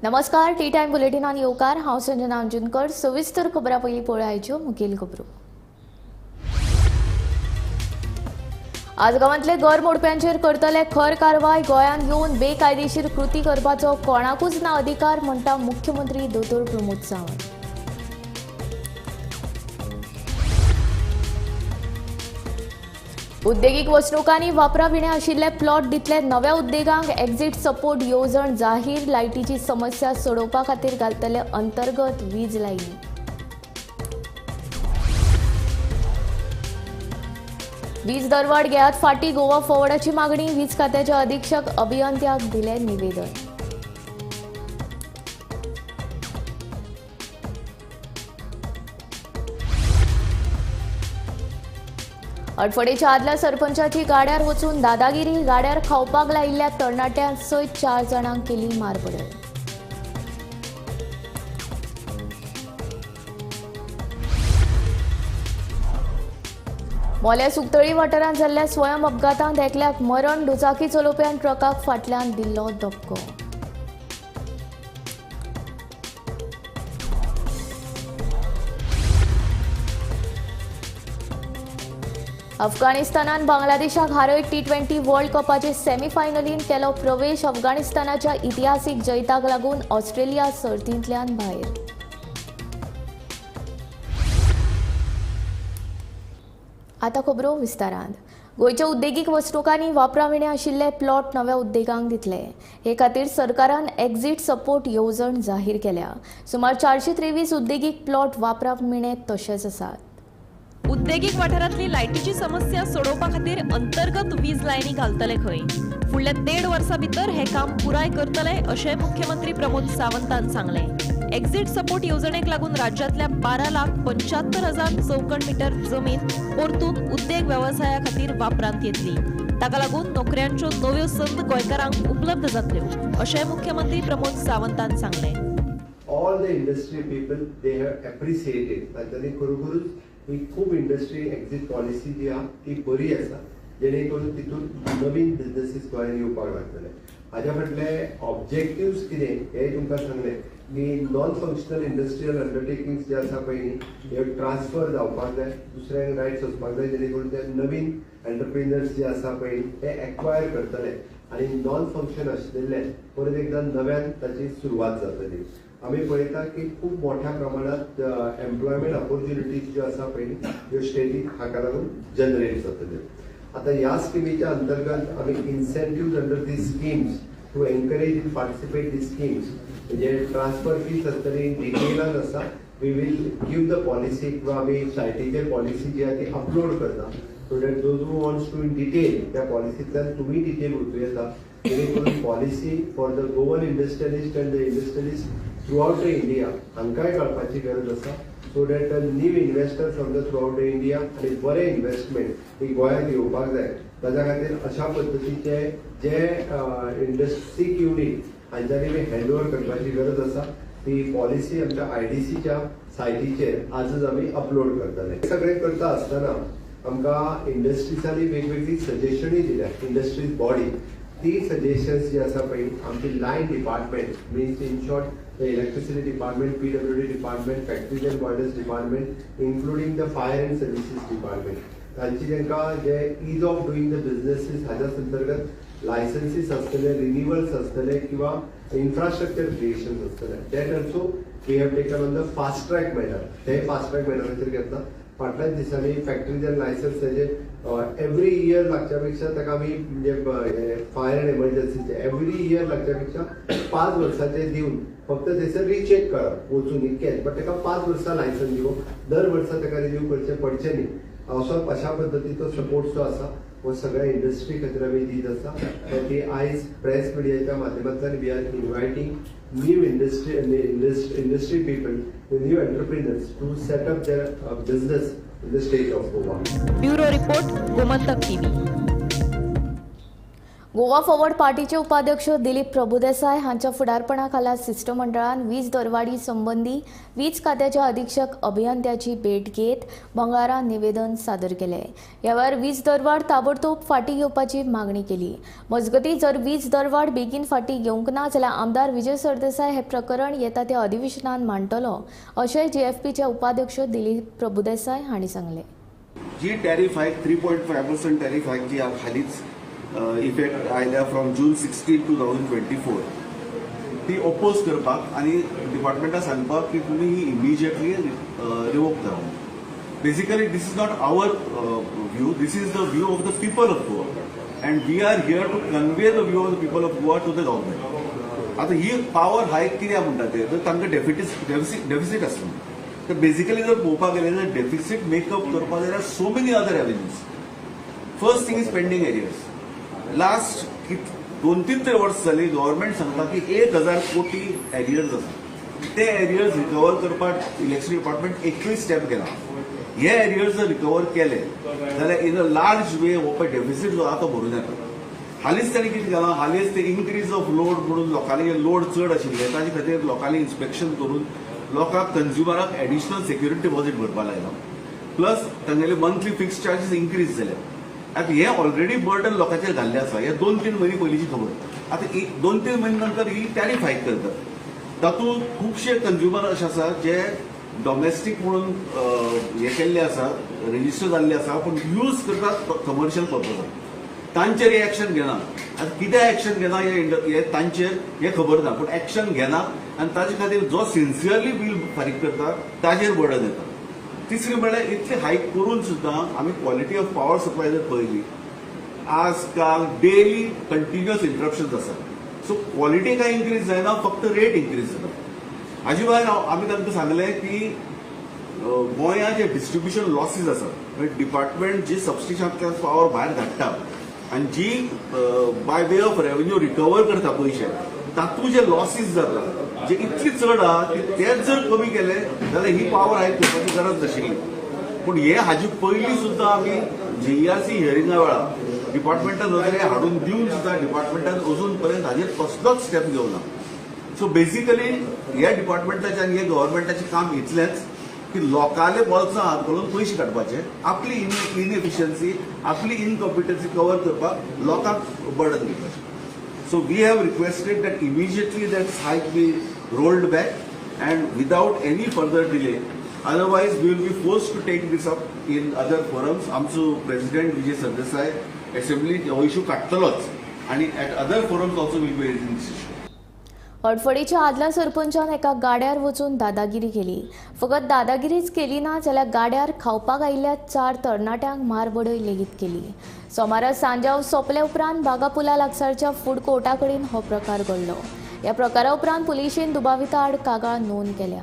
नमस्कार, T time बुलेटिनान येवकार. हांव संजना अंजुनकर. सविस्तर खबरां पयलीं पळयाच्यो मुखेल खबरो. आज गांवांतले घर मोडप्यांचेर करतले खर कारवाय. गोंयांत येवन बेकायदेशीर कृती करपाचो कोणाकूच ना अधिकार, म्हणटा मुख्यमंत्री दोतोर प्रमोद सावंत. उद्देगीक वसणुकांनी वापराविणे आशिल्ले प्लॉट दितले नव्या उद्देगांक. एक्झिट सपोर्ट येवजण जाहीर. लायटीची समस्या सोडोवपा खातीर घालतले अंतर्गत वीज लायनी. वीज दरवाड घेयात फाटी, गोवा फॉरवर्डाची मागणी. वीज खात्याच्या अधीक्षक अभियंत्याक दिले निवेदन. अटफडेच्या आदल्या सरपंचाची गाड्यार वचून दादागिरी. गाड्यार खावपाक लायिल्ल्या तरणाट्यां सयत 4 जाणांक केली मारबडय. मोल्या सुकतळी वाठारांत जाल्ल्या स्वयं अपघातांत एकल्याक मरण. दुचाकी चलोवप्यान ट्रकाक फाटल्यान दिल्लो धपको. अफगाणिस्तानान बांगलादेशाक हारयत T20 world कपाचे सेमीफायनलींत केलो प्रवेश. अफगाणिस्तानाच्या इतिहासीक जैताक लागून ऑस्ट्रेलिया सर्तींतल्यान भायर. आतां खबरो विस्तारान. गोंयच्या उद्देगीक वसणुकांनी वापराविणे आशिल्ले प्लॉट नव्या उद्देगांक दितले. हे खातीर सरकारान एक्झिट सपोर्ट येवजण जाहीर केल्या. सुमार 423 उद्देगीक प्लॉट वापराविणे तशेच आसात. उद्देगीक वाठारांतली लायटीची समस्या सोडोवपा खातीर अंतर्गत वीज लायनी घालतले खंय. फुडल्या 1.5 वर्सां भितर हे काम पुराय करतले अशें मुख्यमंत्री प्रमोद सावंतान सांगलें. एक्झिट सपोर्ट येवजणेक लागून राज्यांतल्या 12,75,000 चौखण मीटर जमीन परतून उद्देग वेवसाया खातीर वापरांत येतली. ताका लागून नोकऱ्यांच्यो नव्यो संद गोंयकारांक उपलब्ध जातल्यो अशें मुख्यमंत्री प्रमोद सावंतान सांगलें. All the industry people they have appreciated. तांच्यांनी खरोखरूच ही खूब इंडस्ट्री एक्झिट पॉलिसी जी आहा ती बरी आसा, जेणे करून तितून नवीन बिजनसीस गोंयांत येवपाक लागतले. हाज्या फाटले ऑब्जेक्टिव्स कितें हें तुमकां सांगलें की नॉन फंक्शनल इंडस्ट्रियल अंडरटेकिंग्स जे आसा पळय न्ही, हे ट्रान्सफर जावपाक जाय, दुसऱ्यांक रायट्स वचपाक जाय, जेणे करून ते नवीन एंटरप्रिनर्स जे आसा पळय न्ही ते एक्वायर करतले आनी नॉन फंक्शन आशिल्ले परत एकदां नव्यान ताची सुरवात जातली. आमी पळयता की खूब मोठ्या प्रमाणात एम्प्लॉयमेंट ऑपॉर्च्युनिटीज ज्यो आसा पळय न्ही ह्यो स्टेटीक हाका लागून जनरेट जातल्यो. आतां ह्या स्किमीच्या अंतर्गत आमी incentives under the schemes to encourage in participate the schemes, म्हणजे ट्रान्सफर फीस आसतली, डिटेलान आसा. We will give the policy किंवा आमी सायटीचेर पॉलिसी जी आहा ती अपलोड करता, so that those who wants to in detail त्या पॉलिसींतल्यान तुमी डिटेल वचूं येता, जेणे करून policy for the Goan industrialist and the industrialist throughout the India हांकांय कळपाची गरज आसा, so that new investor from the throughout the India आनी बरें इन्वेस्टमेंट ही गोंयांत येवपाक जाय. ताच्या खातीर अशा पद्दतीचे जे इंडस्ट्रीक युनीट हांच्यांनी बी हँड ओवर करपाची गरज आसा. ती पॉलिसी आमच्या IDCच्या सायटीचेर आजच आमी अपलोड करतले. सगळें करता आसतना आमकां इंडस्ट्रीजांनी वेगवेगळी सजेशनूय दिल्या. इंडस्ट्रीज बॉडी ती सजेशन्स जी आसा पळय आमची line department, means in short the electricity department, PWD department, factories and boilers department, including the fire and services department, तांची तांकां जे ease of doing the businesses हाज्या अंतर्गत लायसन्सीस आसतले, रिन्युअल्स आसतले किंवा इन्फ्रास्ट्रक्चर क्रिएशन आसतले, that also we have taken on the fast track manner. ते fast track मॅनराचेर घेतला. फाटल्याच दिसांनी फॅक्टरीज अँड लायसन्स ताजे एवरी इयर लागच्या पेक्षा ताका आमी म्हणजे फायर अँड एमर्जन्सीचे एवरी इयर लागच्या पेक्षा 5 वर्साचे दिवन फक्त थंयसर रिचेक करप वचून इतकेंच, बट ताका 5 वर्सां लायसन्स दिवप, दर वर्सा ताका रिन्यू करचें पडचें न्ही, असो अशा पद्दतीचो सपोर्ट जो आसा हो सगळ्या इंडस्ट्री खातीर आमी दीत आसा. ती आयज प्रेस मिडियाच्या माध्यमांतल्यान we are inviting new industry people, new entrepreneurs to set up their business in the state of Goa. Bureau report, Gomantak TV. Goa forward पार्टीचे उपाध्यक्ष दिलीप प्रभुदेसाय हांच्या फुडारपणाखाला शिष्टमंडळान वीज दरवाडी संबंधी वीज खात्याच्या अधीक्षक अभियंत्याची भेट घेत मंगळारा निवेदन सादर केले. ह्या वेळार वीज दरवाड ताबडतोब फाटी घेवपाची मागणी केली. मजगतीं, जर वीज दरवाड बेगीन फाटी घेवंक ना जाल्यार आमदार विजय सरदेसाय हे प्रकरण येता त्या अधिवेशनात मांडटलो, अशें जीएफपीचे उपाध्यक्ष दिलीप प्रभुदेसाय हांणी सांगलें. जी tariff hike, 3.5% tariff hike जी हालींच इफेक्ट आयल्या from June 16, 2024, ती ओपोज करपाक आनी डिपार्टमेंटाक सांगपाक की तुमी ही इमिजिएटली रिवोक करा. Basically, this is not our view, this is the view of the people of Goa, and we are here to convey the view of the people of Goa to the government. आतां ही power हायक कित्याक म्हणटा ते, तर तांकां deficit आसता. तर basically जर पळोवपाक गेलें जाल्यार, डेफिसीट मेकअप करपाक जाल्यार so many other avenues. First thing is pending arrears. Last 2-3 तरी वर्स जाली, गव्हर्मेंट सांगता की 1,000 कोटी एरियर्स आसा. ते एरियर्स रिकवर करपाक इलेक्ट्रिसिटी डिपार्टमेंट एकूय स्टेप घेना. हे एरियर्स जर रिकवर केले जाल्यार इन अ लार्ज वे हो पळय डेफिसीट जो आहा तो भरून येता. हालींच ताणें कितें केलां, हालींच ते इन्क्रीज ऑफ लोड म्हणून लोकांनी लोड चड आशिल्ले ताजे खातीर लोकांनी इन्स्पेक्शन करून लोकांक, कंज्युमराक एडिशनल सेक्युरिटी डिपॉझिट भरपाक लायला, प्लस तांगेले मंथली फिक्स चार्जीस इन्क्रीज जाले. आतां हे ऑलरेडी बर्डन लोकांचेर घाल्लें आसा. हे 2-3 म्हयने पयलींची खबर. आतां 2-3 म्हयने नंतर ही टॅरिफ हायक करतात. तातूंत खुबशे कंज्युमर अशे आसा जे डॉमेस्टीक म्हणून हे केल्ले आसा, रजिस्टर जाल्ले आसा, पूण यूज करतात कमर्शियल पर्पजान. तांचेर एक्शन घेना. आतां कितें एक्शन घेना हे तांचेर हें खबर ना, पूण एक्शन घेना आनी ताजे खातीर जो सिन्सियरली बील फारीक करता ताजेर बर्डन येता. तिसरी म्हळ्यार, इतली हायक करून सुद्दां आमी क्वॉलिटी ऑफ पॉवर सप्लाय जर पळयली, आजकाल डेली कंटिन्युअस इंटरप्शन आसा. सो क्वॉलिटी काय इन्क्रीज जायना, फक्त रेट इन्क्रीज जाता. हाजे भायर आमी तांकां सांगलें की गोंयांत जे डिस्ट्रिब्युशन लॉसीस आसात, म्हणजे डिपार्टमेंट जी सबस्टेशनांतल्यान पावर भायर धाडटा आनी जी by way of revenue recover करता पयशे, तातूंत जे लॉसीस जाता जे इतली चड आहा की तेच जर कमी केले जाल्यार ही पावर हायक करपाची गरज नाशिल्ली. पूण हे हाजी पयलीं सुद्दां आमी जीईआरसी हियरिंगा वेळार डिपार्टमेंटा नदरे हाडून दिवन सुद्दां डिपार्टमेंटान अजून पर्यंत हाजेर कसलोच स्टेप घेवना. सो बेसिकली ह्या डिपार्टमेंटाचें आनी हे गव्हर्मेंटाचें काम इतलेंच की लोकांले बोल्सां हात घालून पयशे काडपाचे, आपली इनएफिशियन्सी, आपली इनकॉम्पिटन्सी कवर करपाक लोकांक बर्डन दिवपाचें. So we have requested that immediately that hike be rolled back and without any further delay. Otherwise, we will be forced to take this up in other forums. आमचो प्रेसिडेंट विजय सरदेसाय असेंब्ली हो issue काडटलोच आनी at other forums also will be raising this issue. हडफडीच्या आदल्या सरपंचान एका गाड्यार वचून दादागिरी केली. फकत दादागिरीच केली ना, जाल्यार गाड्यार खावपाक आयिल्ल्या चार तरणाट्यांक मारबडय लेगीत केली. सोमारा सांजाव सोंपले उपरांत बागा पुला लागसारच्या फूड कोर्टा कडेन हो प्रकार घडलो. ह्या प्रकारा उपरांत पुलिशेन दुबाविता आड कागाळ नोंद केल्या.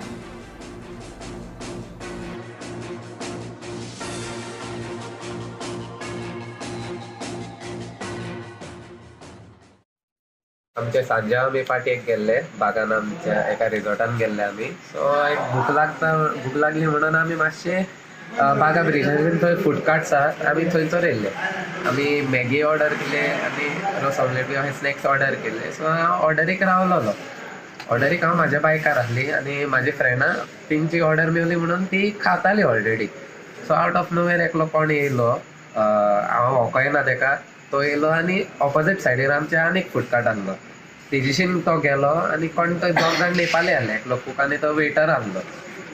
आमचे सांजे आमी पार्टयेक गेल्ले, बागान आमच्या एका रिजॉर्टान गेल्ले आमी. सो एक भूक लागता, भूक लागली म्हणून आमी मातशे बागा ब्रिजाचेर थंय फूड कार्ट्स आहात, आमी थंयसर येयल्ले. आमी मॅगी ऑर्डर केले आनी रोस ऑमलेट बी अशे स्नॅक्स ऑर्डर केले. सो हांव ऑर्डरीक रावलोलो. ऑर्डरीक हांव म्हाज्या बायकार आसली आनी म्हाजी फ्रेंडां तेंची ऑर्डर मेवली म्हणून ती खाताली already. So out of nowhere एकलो कोण येयलो, हांव वळखोय तेका. तो येयलो आनी ऑपोजीट सायडीर आमच्या आनीक फूड कार्ट आहलो, तेजीशीन तो गेलो. आनी कोण तो दोग जाण नेपाली आहले, एकलो कूक आनी तो वेटर आहलो.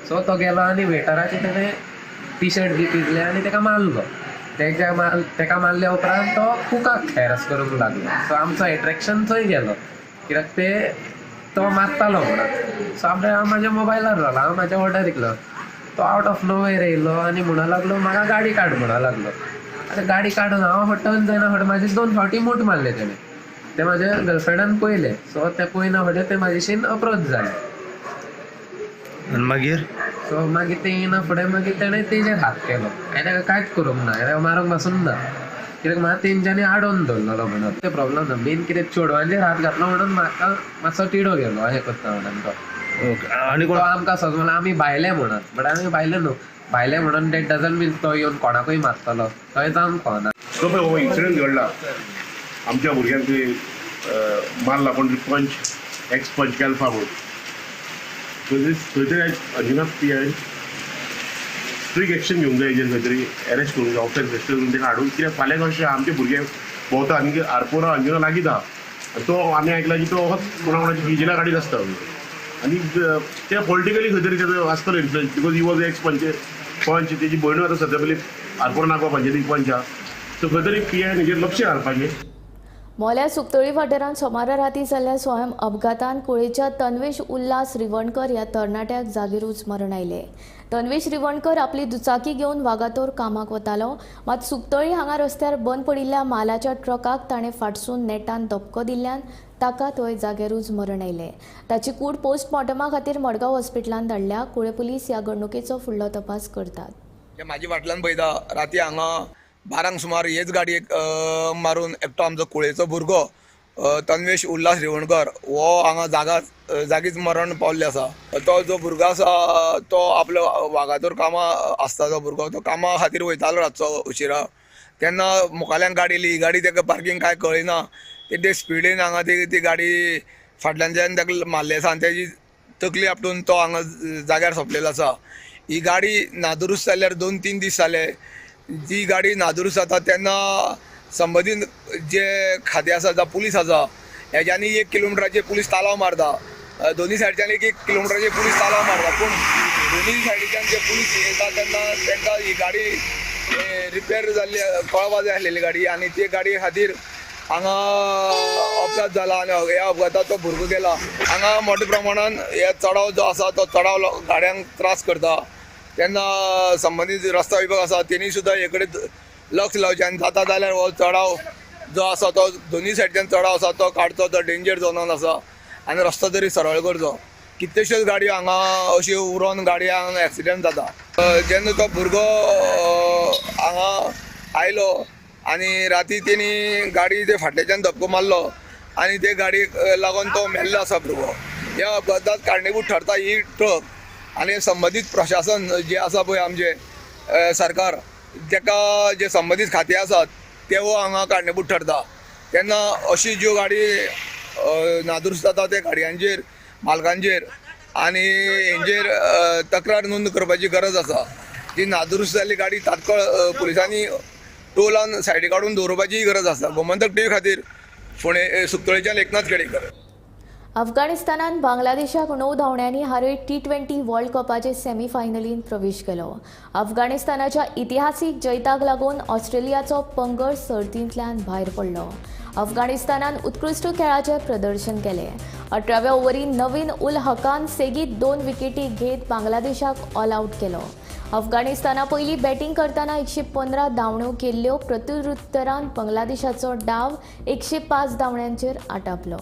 सो तो गेलो आनी वेटराचे तेणें टी शर्ट बी पिजले आनी तेका मारलो. तेज्या मार तेका मारल्या उपरांत तो कुकाक हॅरस करूंक लागलो. सो आमचो एट्रेक्शन थंय गेलो, कित्याक ते तो मारतालो म्हणून. सो आपल्या हांव म्हाज्या मोबायलार रावलो, हांव म्हाज्या ऑर्डरीक लागलो. तो आवट ऑफ नो वेर येयलो आनी म्हणूंक लागलो, म्हाका गाडी काड म्हणूंक लागलो. आतां गाडी काडून हांव टर्न जायना फुडें म्हाजी दोन फावटी मूठ मारले तेणें. ते म्हाज्या गर्लफ्रेंडान पळयलें. सो ते पळयना फुडें ते म्हाजेशीन अप्रोच जाले. आनी मागीर? सो मागीर ते येयना फुडें मागीर तेणें तेजेर हात केलो. हांवें ताका कांयच करूंक ना, ताका मारूंक पासून ना, कित्याक म्हाका तेंच्यांनी आडोवन दवरलेलो म्हणून ते प्रॉब्लम ना. मेन कितें, चेडवांचेर हात घातलो म्हणून म्हाका मातसो तिडो गेलो, अशें करता म्हणून तो. ओके, आनी तो कोण? आमकां सगळं म्हणल्यार आमी भायले म्हणून, बट आमी भायले न्हू. भायले म्हणून that doesn't मीन तो येवन कोणाकूय मारतलो, थंय जावंक फावना. जो पळय हो इन्सिडंट घडला, आमच्या भुरग्यांक मारला कोण पंच एक्स पंच गेल्फा म्हणून थंय तरी Anjuna P I strict action घेवंक जाय हेजेर, खंय तरी एरेस्ट करूंक जाय, ऑफेन्स रजिस्टर करून ताका हाडून. कित्याक फाल्यां कशें आमचे भुरगे भोंवता आनी आरपोरा अंजुना लागींच आहा आनी तो आमी आयकला की तो कोणा कोणाची विजिला काडीत आसता आनी ते पॉलिटिकली खंय तरी तेजो आसतलो influence because he was ex panch panch, तेजी भयणूय आतां सद्या पयलीं आरपोरा नागवा पंचायतीक पंच आहा. सो खंय तरी पी आयन हेजेर लक्ष घालपाचें. मोल्या सुकतळी वाठारांत सोमारा राती जाल्ल्या स्वयं अपघातान कुळेच्या तन्वेश उल्हास रिवणकर ह्या तरणाट्याक जागेरूच मरण आयलें. तन्वेश रिवणकर आपली दुचाकी घेवन वागातोर कामाक वतालो, मात सुकतळी हांगा रस्त्यार बंद पडिल्ल्या मालाच्या ट्रकाक ताणें फाटसून नेटान धपको दिल्ल्यान ताका थंय जाग्यारूच मरण आयलें. ताची कूड पोस्टमॉर्टमा खातीर मडगांव हॉस्पिटलांत धाडल्या. कुळे पुलीस ह्या घडणुकेचो फुडलो तपास करतात. म्हाजी फाटल्यान पळयता राती हांगा 12 सुमार हेच गाडयेक मारून एकटो आमचो कुळेचो भुरगो तन्वेश उल्हास रिवणकर हो हांगा जागीच मरण पावल्ले आसा. तो जो भुरगो आसा तो आपलो वागातोर कामां आसता, तो भुरगो तो कामा खातीर वयतालो रातचो उशिरा, तेन्ना मुखाल्यान गाडी येयली, गाडी ताका पार्कींग कांय कळना, ते स्पिडीन हांगा ती गाडी फाटल्यानच्यान ताका मारली आसा आनी तेजी तकली आपटून तो हांगा जाग्यार सोंपलेलो आसा. ही गाडी नादुरुस्त जाल्यार 2-3 दीस जाले. जी गाडी नादुरुस्त जाता तेन्ना संबंदीत जे खातें आसा जावं पुलीस आसा हेज्यांनी 1 किलोमिटराचेर पुलीस तालाव मारता, दोनी सायडच्यान 1-1 किलोमिटराचेर पुलीस तालाव मारता, पूण दोनी सायडीच्यान जे पुलीस येता तेन्ना तांकां ही गाडी रिपेर जाल्ली कळपा जाय आसलेली गाडी आनी ते गाडये खातीर हांगा अपघात जाला आनी ह्या अपघातात तो भुरगो गेला. हांगा मोठ्या प्रमाणान हे चडाव जो आसा तो चडाव गाडयांक त्रास करता, तेन्ना संबंदीत रस्ता विभाग आसा तेणी सुद्दां हे कडेन लक्ष लावचें आनी जाता जाल्यार हो चडाव जो आसा तो दोनी सायडच्यान चडाव आसा तो काडचो, तो डेंजर झोनान आसा आनी रस्तो तरी सरळ करचो. कितल्योश्योच गाडयो हांगा अश्यो उरोन गाडयांक एक्सिडंट जाता. जेन्ना तो भुरगो हांगा आयलो आनी राती तेणी गाडी ते फाटल्याच्यान धपको मारलो आनी ते गाडयेक लागून तो मेल्लो आसा भुरगो. ह्या अपघातात कारणीभूत ठरता ही ट्रक आनी संबंदीत प्रशासन जे आसा पळय आमचें सरकार ताका जे संबंदीत खातें आसात तेवो हांगा कारणीभूत ठरता. तेन्ना अशी ज्यो गाडी नादुरुस्त जाता त्या गाडयांचेर मालकांचेर आनी हेंचेर तक्रार नोंद करपाची गरज आसा. जी नादुरुस्त जाल्ली गाडी तात्काळ पुलिसांनी टोलान सायडीक काडून दवरपाचीय गरज आसा. गोमंतक टीव्ही खातीर फोंडें सुकतळेच्यान एकनाथ खेडेकर. अफगाणिस्तानान बांगलादेशाक 9 धांवड्यांनी हारयत T20 world कपाचे सेमीफायनलींत प्रवेश केलो. अफगाणिस्तानाच्या इतिहासीक जैताक लागून ऑस्ट्रेलियाचो पंगड सर्तींतल्यान भायर पडलो. अफगाणिस्तानान उत्कृश्ट खेळाचें प्रदर्शन केलें. 18व्या ओव्हरीन नवीन उल हकान सेगीत 2 विकेटी घेत बांगलादेशाक ऑल आउट केलो. अफगाणिस्ताना पयलीं बॅटींग करतना 115 धांवड्यो केल्ल्यो, प्रत्युत्तरान बांगलादेशाचो डाव 105 धांवड्यांचेर आटापलो.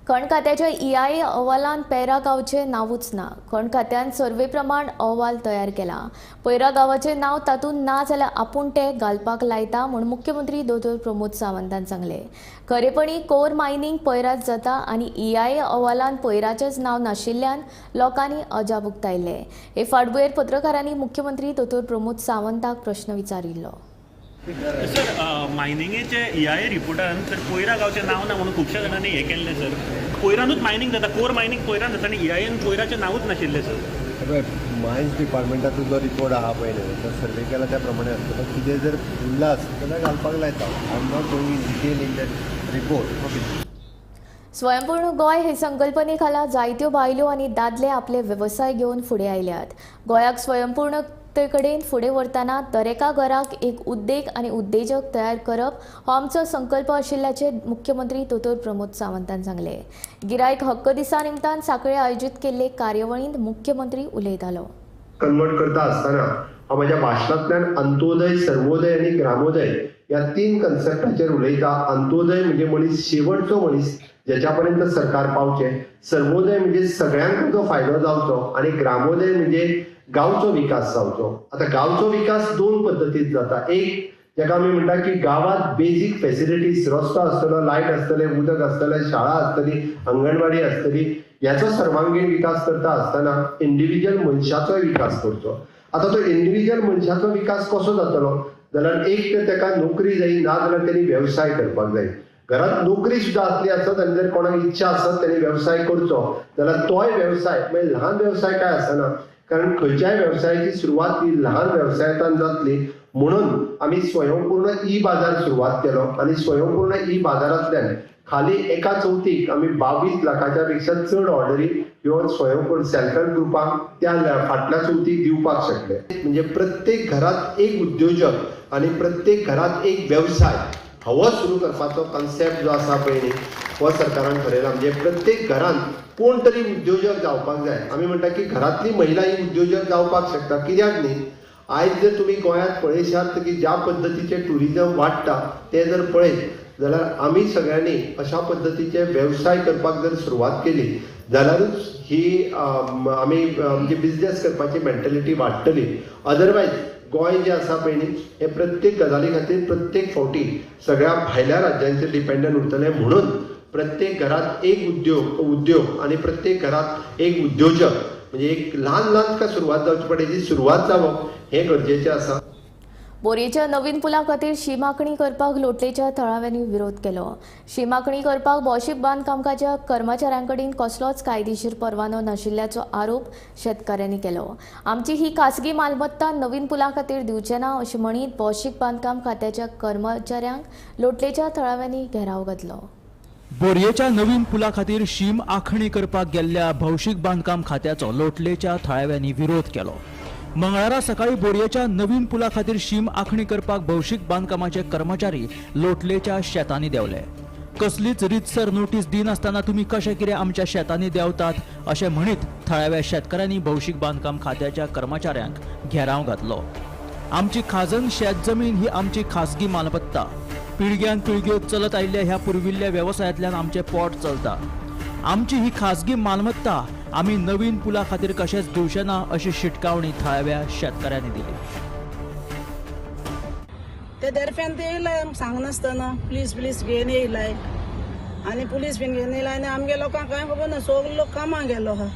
खण खात्याच्या EIA अहवालान पैरा गांवचें नांवूच ना. खण खात्यान सर्वे प्रमाण अहवाल तयार केला. पैरा गांवाचें नांव तातूंत ना जाल्यार आपूण तें घालपाक लायता म्हूण मुख्यमंत्री दोतोर प्रमोद सावंतान सांगलें. खरेपणी कोर मायनींग पैरात जाता आनी EIA अहवालान पैराचेंच नांव नाशिल्ल्यान लोकांनी अजाप उक्तायलें. हे फाटभुंयेर पत्रकारांनी मुख्यमंत्री दोतोर प्रमोद सावंताक प्रश्न विचारिल्लो. सर, मायनिंगेचे EIA रिपोर्टान सर कोयरा गांवचें नांव ना म्हणून खुबश्या जाणांनी हें केल्लें सर. कोयरानूच मायनींग जाता, कोर मायनींग कोयरान जाता आनी EIA कोयराचें नांवूच नाशिल्लें सर. मायन्स डिपार्टमेंटाचो जो रिपोर्ट आहा पळय न्हू तो सर्वे केला त्या प्रमाणे आसता, कितें जर उरलां आसत जाल्यार घालपाक लायता. I am not going in detail in that report. Okay. स्वयंपूर्ण गोंय हे संकल्पने खाला जायत्यो बायलो आनी दादले आपले वेवसाय घेवन फुडें आयल्यात. गोंयाक स्वयंपूर्णते कडेन फुडें व्हरतना दरेका घराक एक उद्देग आनी उद्देजक तयार करप हो आमचो संकल्प आशिल्ल्याचें मुख्यमंत्री दोतोर प्रमोद सावंतान सांगलें. गिरायक हक्क दिसा निमतान सांखळे आयोजीत केल्ले कार्यावळींत मुख्यमंत्री उलयतालो. कन्वर्ट करता आसतना हांव म्हज्या भाशणांतल्यान अंत्योदय, सर्वोदय आनी ग्रामोदय ह्या 3 कन्सेप्टाचेर उलयता. अंत्योदय म्हणजे मनीस शेवटचो मनीस ज्याच्या पर्यंत सरकार पावचें. सर्वोदय म्हणजे सगळ्यांक जो फायदो जावचो आनी ग्रामोदय म्हणजे गांवचो विकास जावचो. आतां गांवचो विकास दोन पद्दतीन जाता. एक जाका आमी म्हणटा की गांवांत बेजीक फेसिलिटीज, रस्तो आसतलो, लायट आसतले, उदक आसतलें, शाळा आसतली, अंगणवाडी आसतली, ह्याचो सर्वांगीण विकास करता आसतना इंडिविज्युअल मनशाचोय विकास करचो. आतां तो इंडिविज्युअल मनशाचो विकास कसो जातलो जाल्यार एक तर ताका नोकरी जाय, ना जाल्यार तेणी वेवसाय करपाक जाय. घरांत नोकरी सुद्दां आसली आसत आनी जर कोणाक इच्छा आसत तेणी वेवसाय करचो जाल्यार तोय वेवसाय म्हणजे ल्हान वेवसाय काय आसना, कारण खंयच्याय वेवसायाची सुरवात ही ल्हान वेवसायांतल्यान जातली. म्हणून आमी स्वयंपूर्ण ई बाजार सुरवात केलो आनी स्वयंपूर्ण ई बाजारांतल्यान खाली एका चवथीक आमी 22 लाखाच्या पेक्षा चड ऑर्डरी ह्यो स्वयंपूर्ण सेल्फ हेल्प ग्रुपांक त्या फाटल्या चवथीक दिवपाक शकले. म्हणजे प्रत्येक घरात एक उद्योजक आनी प्रत्येक घरात एक वेवसाय हो सुरू करपाचो कॉन्सेप्ट जो आसा पळय न्ही हो सरकारान ठरयला. म्हणजे प्रत्येक घरान कोण तरी उद्योजक जावपाक जाय. आमी म्हणटा की घरांतली महिला ही उद्योजक जावपाक शकता, कित्याक न्ही? आयज जर तुमी गोंयांत पळयशात की ज्या पद्दतीचें ट्युरिजम वाडटा तें जर पळयत जाल्यार आमी सगळ्यांनी अशा पद्दतीचे वेवसाय करपाक जर सुरवात केली जाल्यारूच ही आमी म्हणजे बिजनेस करपाची मेंटेलिटी वाडटली. अदरवायज गोंय जें आसा पळय न्ही हें प्रत्येक गजाली खातीर प्रत्येक फावटी सगळ्या भायल्या राज्यांचेर डिपेंडंट उरतलें. म्हणून प्रत्येक घरात एक उद्योग आनी प्रत्येक घरात एक उद्योजक म्हणजे एक ल्हान ल्हान का सुरवात जावची पडटा, जी सुरवात जावप हें गरजेचें आसा. बोरयेच्या नवीन पुला खातीर शीम आंखणी करपाक लोटलेच्या थळाव्यांनी विरोध केलो. शीम आंखणी करपाक भौशीक बांदकामकाच्या कर्मचाऱ्यां कडेन कसलोच कायदेशीर परवानो नाशिल्ल्याचो आरोप शेतकाऱ्यांनी केलो. आमची ही खासगी मालमत्ता नवीन पुला खातीर दिवचे ना अशें म्हणीत भौशीक बांदकाम खात्याच्या कर्मचाऱ्यांक लोटलेच्या थळाव्यांनी घेराव घातलो. बोरयेच्या नवीन पुला खातीर शीम आंखणी करपाक गेल्ल्या भौशीक बांदकाम खात्याचो लोटलेच्या थळाव्यांनी विरोध केलो. मंगळारा सकाळी बोरयेच्या नवीन पुला खातीर शीम आंखणी करपाक भौशीक बांदकामाचे कर्मचारी लोटलेच्या शेतांनी देंवले. कसलीच रितसर नोटीस दिनासतना तुमी कशें कितें आमच्या शेतांनी देंवतात अशें म्हणीत थळाव्या शेतकारांनी भौशीक बांदकाम खात्याच्या कर्मचाऱ्यांक घेराव घातलो. आमची खाजन शेत जमीन ही आमची खासगी मालमत्ता. पिळग्यान पिळग्यो चलत आयिल्ल्या ह्या पुर्विल्ल्या वेवसायांतल्यान आमचें पोट चलता. आमची ही खासगी मालमत्ता आमी नवीन पुला खातीर कशेंच दिवचे ना अशी शिटकावणी थळाव्या शेतकाऱ्यांनी दिली. ते दरम्यान ते येयलाय सांगनासतना पुलीस पुलीस घेवन येयलाय आनी पुलीस बीन घेवन येयलाय आनी आमगे लोकांक कांय खबर ना, सगलो लोक कामाक गेलो आहा.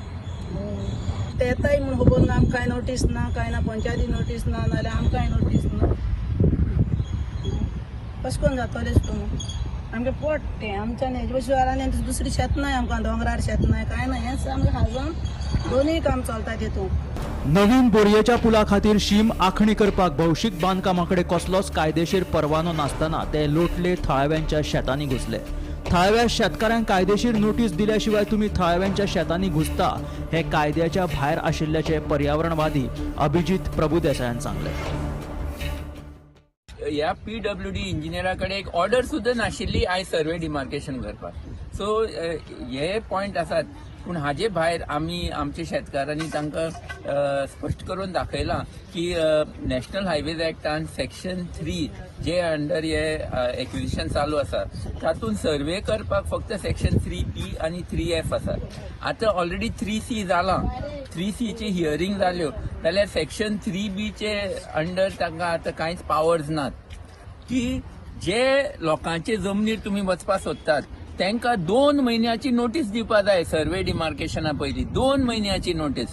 ते येताय म्हूण खबर ना, आमकां कांय नोटीस ना, कांय ना, पंचायती नोटीस ना, नाजाल्यार आमकांय नोटीस ना. कशें करून जातलेच तूं? आमगे पोट तें आमच्यान हेजे बशेन आनी दुसरी शेत नाय आमकां, दोंगरार शेत नाय, कांय ना, हेंच आमगे खाजन दोनूय काम चलता तितून. नवीन बोरयेच्या पुला खातीर शीम आंखणी करपाक भौशीक बांदकामा कडेन कसलोच कायदेशीर परवानो नासतना ते लोटले थळाव्यांच्या शेतांनी घुसले. थळाव्या शेतकाऱ्यांक कायदेशीर नोटीस दिल्या शिवाय तुमी थळाव्यांच्या शेतांनी घुसता हे कायद्याच्या भायर आशिल्ल्याचे पर्यावरणवादी अभिजीत प्रभुदेसायान सांगलें. ह्या पीडब्ल्यूडी इंजिनियरा कडेन एक ऑर्डर सुद्दां नाशिल्ली आयज सर्वे डिमार्केशन करपाक. सो हे पॉयंट आसात, पूण हाजे भायर आमी आमच्या शेतकारांनी तांकां स्पश्ट करून दाखयलां की नॅशनल हायवेज एक्टान सेक्शन 3 जे अंडर हे एक्विजिशन चालू आसा तातूंत सर्वे करपाक फक्त सेक्शन 3B आनी 3F आसा. आतां ऑलरेडी 3C जालां, 3Cची हियरींग जाल्यो जाल्यार सेक्शन 3Bचे अंडर तांकां आतां कांयच पावर्स नात की जे लोकांचे जमनीर तुमी वचपाक सोदतात तांकां 2 म्हयन्याची नोटीस दिवपा जाय. सर्वे डिमार्केशना पयलीं 2 म्हयन्याची नोटीस.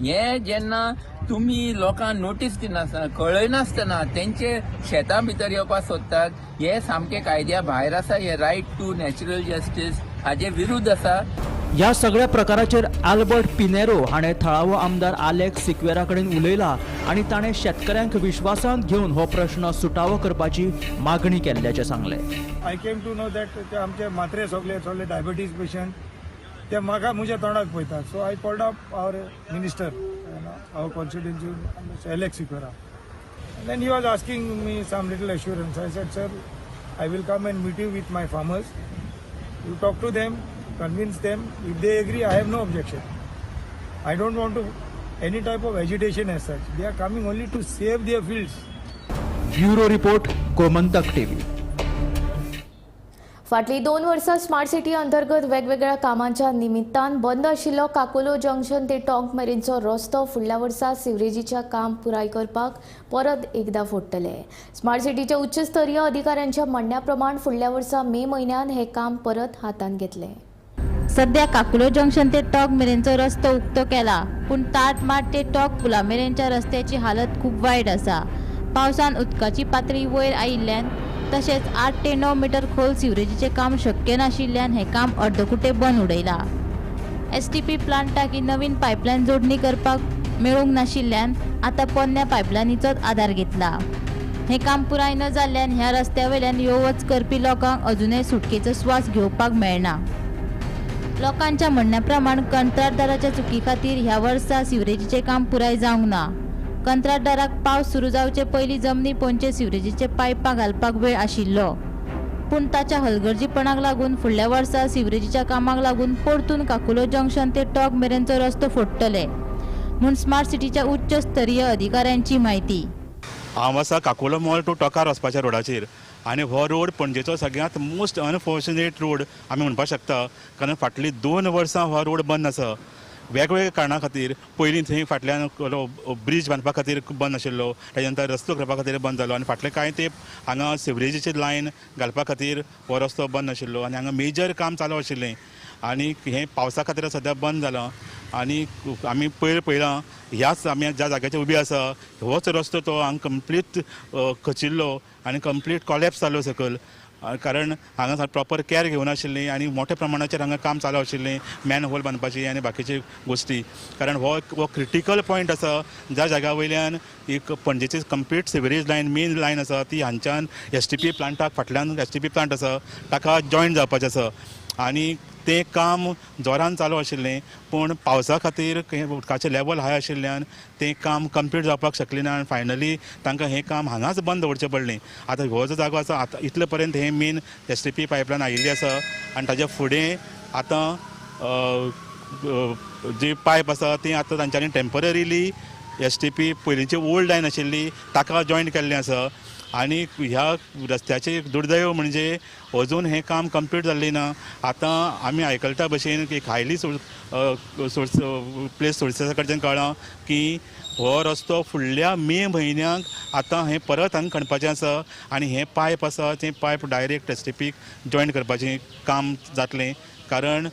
हे जेन्ना तुमी लोकांक नोटीस दिनासतना कळयनासतना तेंचे शेतां भितर येवपाक सोदतात हे सामकें कायद्या भायर आसा. हे रायट टू नॅचरल जस्टीस हाजे विरुद्ध आसा. ह्या सगळ्या प्रकाराचेर आल्बर्ट पिनेरो हाणें थळावो आमदार आलेक्स सिक्वेरा कडेन उलयला आनी ताणें शेतकऱ्यांक विश्वासांत घेवन हो प्रश्न सुटावो करपाची मागणी केल्ल्याचें सांगलें. I came to know that ते आमचे मात्रे सगळे सगळे डायबिटीज पेशंट ते म्हाका म्हज्या तोंडाक पळयतात. So I called up our minister, our constituency Alex Sequeira. Then he was asking me some little assurance. I said, sir, I will come and meet you with my farmers. You talk to them, convince them. If they agree, I have no objection. I don't want to any type of agitation as such. They are coming only to save their fields. Bureau report, Gomantak TV. फाटलीं 2 वर्सां smart city अंतर्गत वेगवेगळ्या कामांच्या निमित्तान बंद आशिल्लो Kakulo junction ते टोंक मेरेनचो रस्तो फुडल्या वर्सा सिवरेजीच्या काम पुराय करपाक परत एकदा फोडटले. स्मार्ट सिटीच्या उच्चस्तरीय अधिकाऱ्यांच्या म्हणण्या प्रमाण फुडल्या वर्सा मे म्हयन्यान हे काम परत हातांत घेतले. सध्या काकुलो जंक्शन ते टोंक मेरेनचो रस्तो उक्तो केला, पूण ताटमाट ते टोंक पुला मेरेनच्या रस्त्याची हालत खूब वायट आसा. पावसान उदकाची पातळी वयर आयिल्ल्यान तशेंच 8 ते 9 मिटर खोल सिवरेजीचें काम शक्य नाशिल्ल्यान हें काम अर्दकुटें बंद उडयलां. एसटीपी प्लांटाक ही नवीन पायपलायन जोडणी करपाक मेळूंक नाशिल्ल्यान आतां पोन्न्या पायपलायनीचोच आदार घेतला. हें काम पुराय न जाल्ल्यान ह्या रस्त्या वयल्यान यो वच करपी लोकांक अजुनय सुटकेचो स्वास घेवपाक मेळना. लोकांच्या म्हणण्या प्रमाण कंत्राटदाराच्या चुकी खातीर ह्या वर्सा सिवरेजीचें काम पुराय जावंक ना. कंत्राटदाराक पावस सुरू जावचे पयलीं जमनी पोंदचे सिवरेजीचे पायपां घालपाक वेळ आशिल्लो, पूण ताच्या हलगर्जीपणाक लागून फुडल्या वर्सा सिवरेजीच्या कामाक लागून परतून काकुलो जंक्शन ते टोंक मेरेनचो रस्तो फोडटले म्हूण स्मार्ट सिटीच्या उच्च स्तरीय अधिकाऱ्यांची म्हायती. हांव आसा काकुलो मॉल टू टोकार वचपाच्या रोडाचेर आनी हो रोड पणजेचो सगळ्यांत मोस्ट अनफॉर्च्युनेट रोड आमी म्हणपाक शकता, कारण फाटलीं 2 वर्सां हो रोड बंद आसा वेगवेगळ्या कारणां खातीर. पयलीं थंय फाटल्यान ब्रीज बांदपा खातीर बंद आशिल्लो, ताच्या नंतर रस्तो करपा खातीर बंद जालो आनी फाटले कांय तेंप हांगा सिवरेजीची लायन घालपा खातीर हो रस्तो बंद आशिल्लो आनी हांगा मेजर काम चालू आशिल्लें आनी हें पावसा खातीर सद्या बंद जालां. आनी आमी पयर पळयलां ह्याच आमी ज्या जाग्याचेर उबी आसा होच रस्तो तो हांगा कंप्लीट खचिल्लो आनी कंप्लीट कॉलेप्स जालो सकयल, कारण हांगा प्रॉपर कॅर घेवनाशिल्ली आनी मोठ्या प्रमाणाचेर हांगा काम चालू आशिल्लें मॅन होल बांदपाची आनी बाकीची गोश्टी. कारण हो क्रिटिकल पॉयंट आसा ज्या जाग्या वयल्यान एक पणजेची complete sewerage line main line आसा ती हांच्यान एसटीपी प्लांटाक फाटल्यान एसटीपी प्लांट आसा ताका जॉयन जावपाचें आसा आनी तें काम जोरान चालू आशिल्लें, पूण पावसा खातीर उदकाचें लेवल हाय आशिल्ल्यान तें काम कंप्लीट जावपाक शकलें ना आनी फायनली तांकां हें काम हांगाच बंद दवरचें पडलें. आतां हो जो जागो आसा आतां इतले पर्यंत हें मेन एसटीपी पायपलायन आयिल्ली आसा आनी ताच्या फुडें आतां जी पायप आसा ती आतां तांच्यांनी टेम्पररीली एसटीपी पयलींची ओल्ड लायन आशिल्ली ताका जॉयन केल्लें आसा. आनी ह्या रस्त्याचें दुर्दैव म्हणजे अजून हें काम कंप्लीट जाल्लें ना. आतां आमी आयकलता भशेन एक हायली सोर्स प्लेस सोर्सा कडच्यान कळ्ळां की हो रस्तो फुडल्या मे म्हयन्याक आतां हें परत हांगा खणपाचें आसा आनी हें पायप आसा तें पायप डायरेक्ट एसटीपीक जॉयन करपाचें काम जातलें, कारण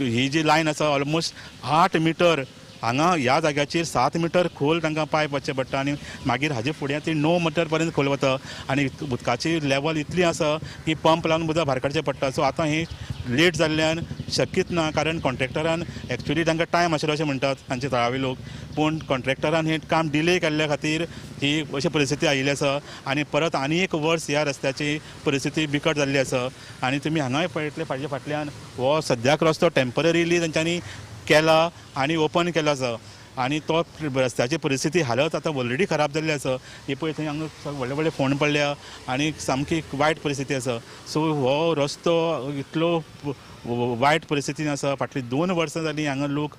ही जी लायन आसा ऑलमोस्ट 8 मिटर हांगा ह्या जाग्याचेर 7 मिटर खोल तांकां पायप वचचें पडटा आनी मागीर हाजे फुडें ती 9 मिटर पर्यंत खोल वता आनी उदकाची लेवल इतली आसा की पंप लावन उदक भायर काडचें पडटा. सो आतां हें लेट जाल्ल्यान शक्यच ना, कारण कॉन्ट्रॅक्टरान एक्चुअली तांकां टायम आशिल्लो अशें म्हणटात तांचे थळावे लोक, पूण कॉन्ट्रॅक्टरान हें काम डिले केल्ल्या खातीर ही अशी परिस्थिती आयिल्ली आसा आनी परत आनी एक वर्स ह्या रस्त्याची परिस्थिती बिकट जाल्ली आसा. आनी तुमी हांगाय पळयतले फाटल्या फाटल्यान हो सद्याक रस्तो टेम्पररीली तांच्यांनी केला आनी ओपन केला आसा आनी तो रस्त्याची परिस्थिती हालत आतां ऑलरेडी खराब जाल्ली आसा. ही पळय थंय हांगा व्हडले व्हडले फोंड पडल्या आनी सामकी वायट परिस्थिती आसा. सो हो रस्तो इतलो वायट परिस्थितीन आसा, फाटलीं 2 वर्सां जालीं हांगा लोक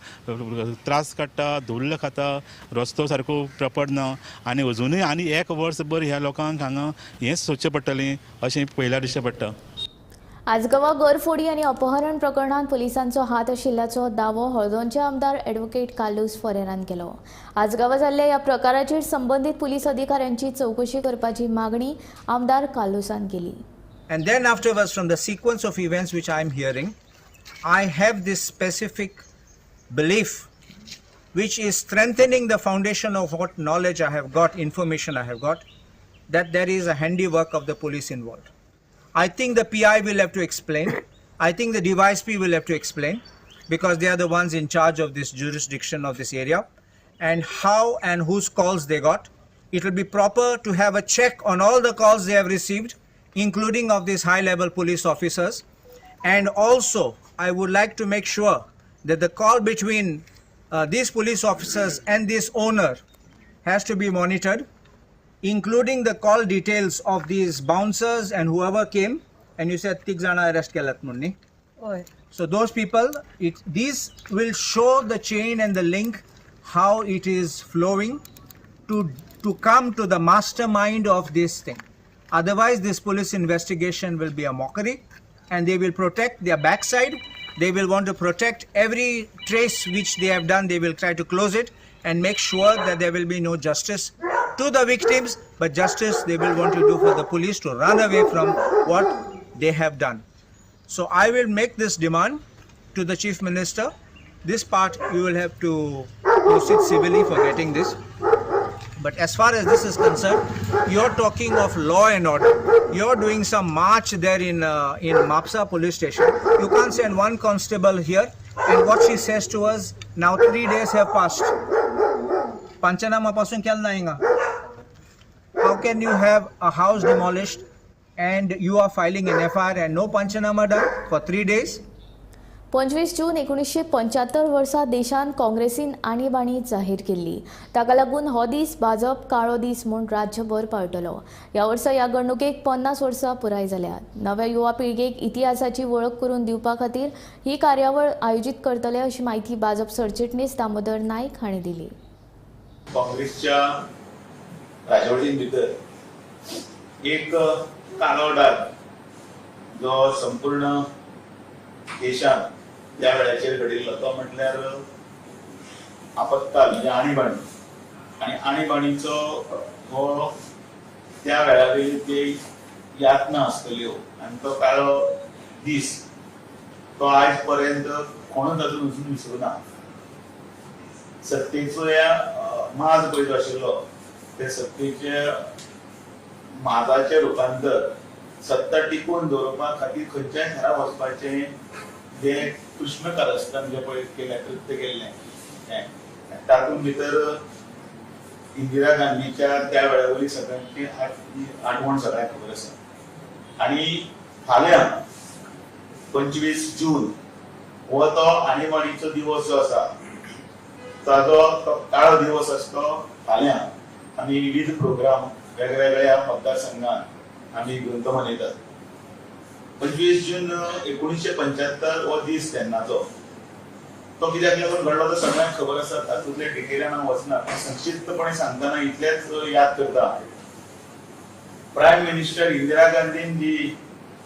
त्रास काडटा, धुल्ल खाता, रस्तो सारको प्रॉपर ना आनी अजुनूय आनी 1 वर्सभर ह्या लोकांक हांगा हेंच सोदचें पडटलें अशें पळयल्यार दिसचें पडटा. आजगांवां घरफोडी आनी अपहरण प्रकरणांत पुलिसांचो हात आशिल्ल्याचो दावो हळदोणचे आमदार ॲडव्होकेट कार्लूस फरेरान केलो. आजगांवां जाल्ल्या ह्या प्रकाराचेर संबंदीत पुलीस अधिकाऱ्यांची चवकशी करपाची मागणी आमदार कार्लूसान केली. And then afterwards, from the sequence of events which I am hearing, I have this specific belief which is strengthening the foundation of what knowledge I have got, information I have got, that there is a handiwork of the police involved. I think the PI will have to explain. I think the DYSP will have to explain, because they are the ones in charge of this jurisdiction of this area, and how and whose calls they got. It will be proper to have a check on all the calls they have received, including of these high-level police officers. And also, I would like to make sure that the call between these police officers and this owner has to be monitored, including the call details of these bouncers and whoever came. And you said 3 jana arrest kelat munni. So those people, these will show the chain and the link, how it is flowing to come to the mastermind of this thing. Otherwise, this police investigation will be a mockery and they will protect their backside. They will want to protect every trace which they have done. They will try to close it and make sure that there will be no justice to the victims, but justice they will want to do for the police to run away from what they have done. So I will make this demand to the Chief Minister. This part you will have to proceed civilly for getting this. But as far as this is concerned, you're talking of law and order. You're doing some march there in Mapsa police station. You can't send one constable here. And what she says to us, now 3 days have passed. Panchanama pasun केल ना हिंगा. How can you have a house demolished and you are filing an FIR and no panchanama done for 3 days? 25 जून 1975 वर्सा देशान काँग्रेसीन आणीबाणी जाहीर केल्ली. ताका लागून हो दीस भाजप काळो दीस म्हूण राज्यभर पाळटलो. ह्या वर्सा ह्या घडणुकेक 50 वर्सां पुराय जाल्यात. नव्या युवा पिळगेक इतिहासाची वळख करून दिवपा खातीर ही कार्यावळ आयोजीत करतले अशी म्हायती भाजप सरचिटणीस दामोदर नायक हांणी दिली. काँग्रेसच्या राजवटीन भितर एक काळो डाग जो संपूर्ण देशात त्या वेळाचेर घडिल्लो तो म्हटल्यार आपत्काल म्हणजे आणीबाणी. आनी आणीबाणीचो हो त्या वेळावेली ते यातना आसतल्यो आनी तो काळो दीस तो आयज पर्यंत कोणूच अजून वचून विसरूना. सत्तेचो ह्या माज पळय जो आशिल्लो ते सत्तेचे माजाचें रुपांतर सत्ता टिकून दवरपा खातीर खंयच्याय थरा वचपाचें जे कृष्ण कारस्थान जे पळय केलें कृत्य केल्लें तें तातूंत भितर इंदिरा गांधीच्या त्या वेळा वयली सगळ्यांची आठवण सगळ्यांक खबर आसा. आनी फाल्यां 25 जून हो तो आणीबाणीचो दिवस जो आसा ताजो तो काळो दिवस आसतो. फाल्यां आमी विविध प्रोग्राम वेगवेगळ्या मतदारसंघात आमी घेवन तो मनयतात. 25 जून 1975 हो दीस तेन्नाचो तो कित्याक लागून घडलो तो सगळ्यांक खबर आसा. तातूंतले डिटेलान हांव वचना, संक्षिप्तपणे सांगतना इतलेंच याद करता. प्रायम मिनिस्टर इंदिरा गांधीन जी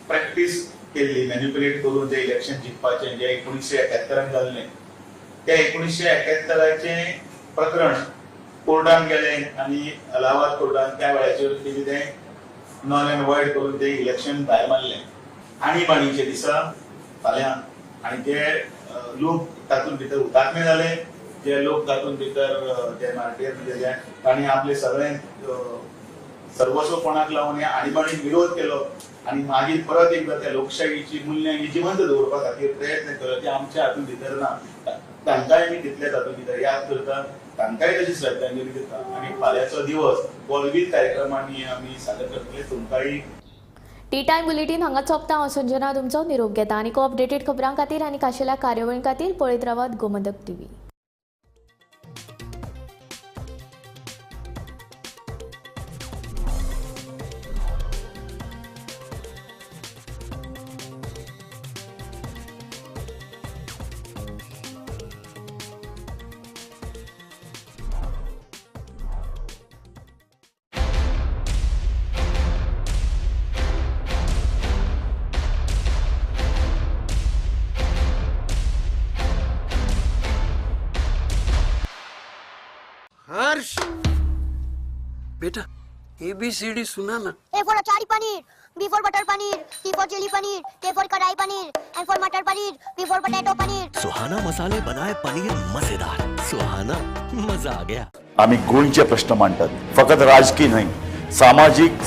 प्रॅक्टीस केल्ली मॅन्युपुलेट करून जे इलेक्शन जिखपाचें जें 1971 जाल्लें त्या 1971 प्रकरण कोर्टान गेलें आनी अलाहाबाद कोर्टान त्या वेळाचेर तेजें तें नॉन एंड वॉयड करून तें इलेक्शन भायर मारलें. आणीबाणीच्या दिसा फाल्यां आनी जे लोक तातूंत भितर हुतात्मे जाले, जे लोक तातूंत भितर जे मार्टीर म्हणजे तांणी आपले सगळें सर्वस्व कोणाक लावन ह्या आणीबाणीक विरोध केलो आनी मागीर परत एकदां त्या लोकशाहीची मुल्यां ही जिवंत दवरपा खातीर प्रयत्न केलो ते आमच्या हातूंत भितर ना. तांकांय आमी तितले तातूंत भितर याद करता, तांकांय तशी श्रद्धांजली दिता आनी फाल्यांचो दिवस हो विविध कार्यक्रमांनी आमी सादर करतले. तुमकांय टी टायम बुलेटीन हांगा सोंपता. हांव संजना तुमचो निरोप घेता. आनी अपडेटेड खबरां खातीर आनी खाशेल्या कार्यावळीं खातीर पळयत रावात गोमंतक टीव्ही. हर्ष बेटा ABCD सुना ना. A for achari paneer, B for butter paneer, C for chilli paneer, K for kadai paneer, M for matar paneer, P for potato paneer. Suhana मसाले बनाए पनीर मजेदार. सुहाना मजा आ गया. आम्ही गोंयचे प्रश्न मांडतात, फकत राजकीय न्हय, सामाजीक.